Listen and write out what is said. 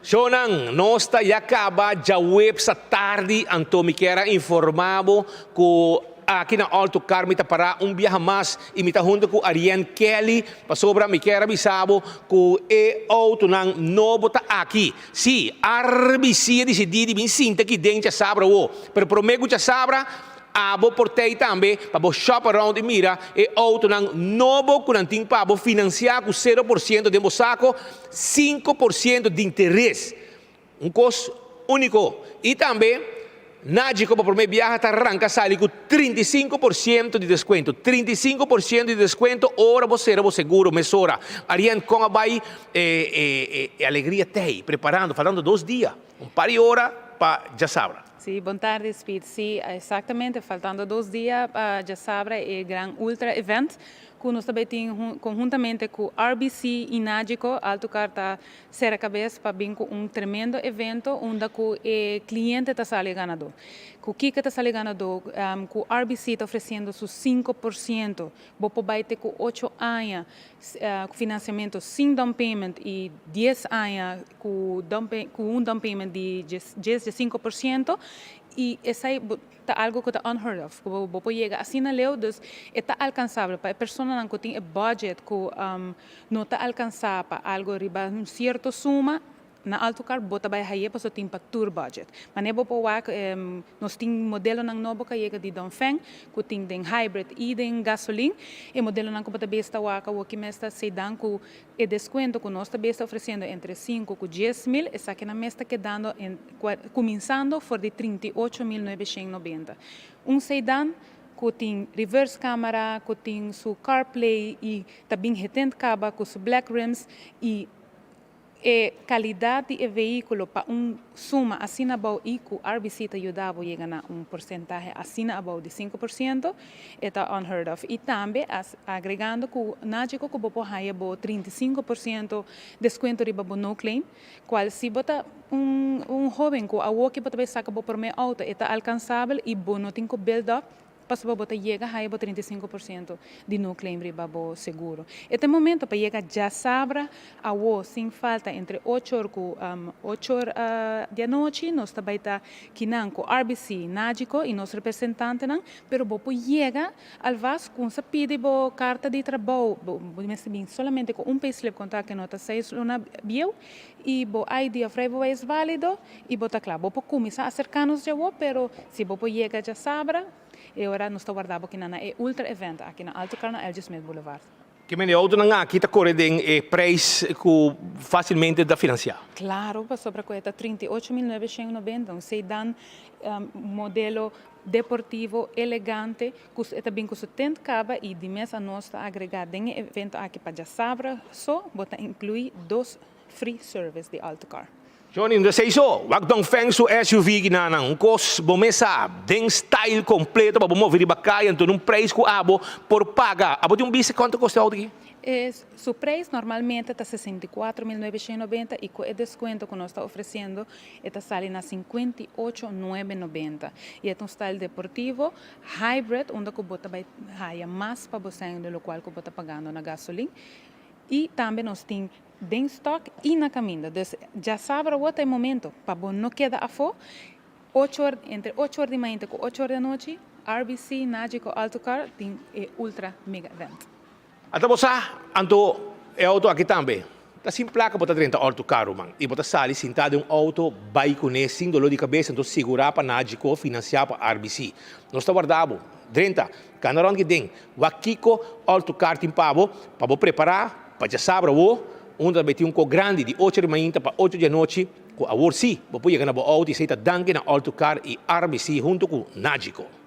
Shownan, nos ta ya kaba djaweps atardi, anto mi kier a informá bo ku aki na Alto Car mi ta pará un biaha mas i mi ta huntu ku Arienne Kelly pasobra mi kier a bisa bo ku e outonan nobo ta aki. Sí, RBC a disidí di bin sinta aki den djasabra awo, pero promé ku djasabra Abo por tei tambe pa bo shop around i mira e autonan nobo ku nan tin pa bo finansiá ku 0% den bo sako, 5% di interes. Un kos úniko. I tambe Nagico pa promé biaha ta ranka sali ku 35% di deskuento. 35% di deskuento ora bo sera bo seguro mesora. Arien kon a bai e e alegria tei preparando faltando dos dia, un par di ora pa djasabra. Sí, bon tardi Speed. Sí, exactamente, faltando 2 dia pa djasabra e gran Ultra Event cu nos ta bay tin conhuntamente cu RBC y Nagico. Alto Car ta cera cabes pa bin cu un tremendo evento unda cu e cliente ta sali ganador. Cu kico ta sali ganador? Cu RBC ta ofreciendo su 5%, bo por bay te cu 8 aña cu financiamento sin down payment y 10 aña cu un down payment di 10 di 5% y esai ta algo cu ta unheard of, cu bo por yega asina leu, dus e ta alcansabel pa e personanan cu tin e budget cu no ta alcansa pa algo riba un cierto suma. Na Alto Car bo ta bai haye pasobra tin pa tur budget. Manera bo por wak nos tin modelonan nobo ku a yega di Dongfeng ku tin den hybrid i den gasolin. E modelonan ku bo ta bes ta wak awoki mes ta sedan ku e deskuento ku nos ta bes ta ofresiendo entre 5 ku 10 mil, esakinan mes ta kedando kuminsando for di 38.990. Un sedan ku tin reverse camera, ku tin su CarPlay i ta bin getint kaba ku su black rims i e kalidat di e vehíkulo pa un suma asina abou i ku RBC ta yuda bo yega na un porsentahe asina abou di 5%, e ta unheard of. I tambe agregando ku Nagico ku bo por haya bo 35% deskuento riba bo no claim, kual si bo ta un hóben ku awoki bo ta bai saka bo promé outo, e ta alkansabel i bo no tin ku build up pasobra bo ta yega haya bo 35% di no claim riba bo seguro. E ta e momento pa yega djasabra awo sin falta entre 8 or ku 8 or di anochi nos ta bai ta kinan ku RBC, Nagico i nos representantenan, pero bo por yega alvast ku sa pidi bo karta di trabou, bo mester bin solamente ku un payslip konta ku no ta 6 luna bieu i bo ID of rijbewijs válido i bo ta kla. Bo por kuminsá aserká nos djawo, pero si bo por yega djasabra, e ora nos ta warda bo kinan na e Ultra Event aki na Alto Car na LG Smith Boulevard. Ke mende outonan aki ta kore den e prijs ku fásilmente ta finansiá? Klaro, pasobra ku e ta 38.990, un sedan modelo deportivo, elegante, ku e ta bin ku su tent kaba i di mes anos ta agregá den e evento aki pa djasabra so bo ta inkluí dos free service di Alto Car. Johnny, no ta esei so. Wak Dongfeng su SUV kinanan, un kos bo mes sa, den style kompleto pa bo move riba kaya, anto un prijs ku abo por paga. Abo tin un bista kuantu kosta e outo aki? E su prijs normalmente ta 64.990 i ku e deskuento ku nos ta ofresiendo e ta sali na 58.990. I e ta un style deportivo, hybrid, unda ku bo ta bai haya mas pa bo sèn de lokual ku bo ta pagando na gasolin. I tambe nos tin den stock i na kaminda. Dus djasabra awor ta e momento pa bo no keda afó. 8 or, entre 8 or di mainta ku 8 or di anochi, RBC Nagico Alto Car tin e ultra mega event. Ata bo sa, anto e auto aki tambe ta sin plaka bo ta drenta Alto Car, ruman, i bo ta sali sintá den un auto bai kuné sin doló di kabes, anto sigurá pa Nagico, finansiá pa RBC. Nos ta warda bo. Drenta, kana rònt ki den, wak kiko Alto Car tin pa bo, pa bo prepará pa djasabra awor, unda ta bai tin un ko grandi di 8 di mainta pa 8 di anochi, ku awor sí bo por yega na bo auto i esei ta danki na Alto Car i RBC huntu ku Nagico.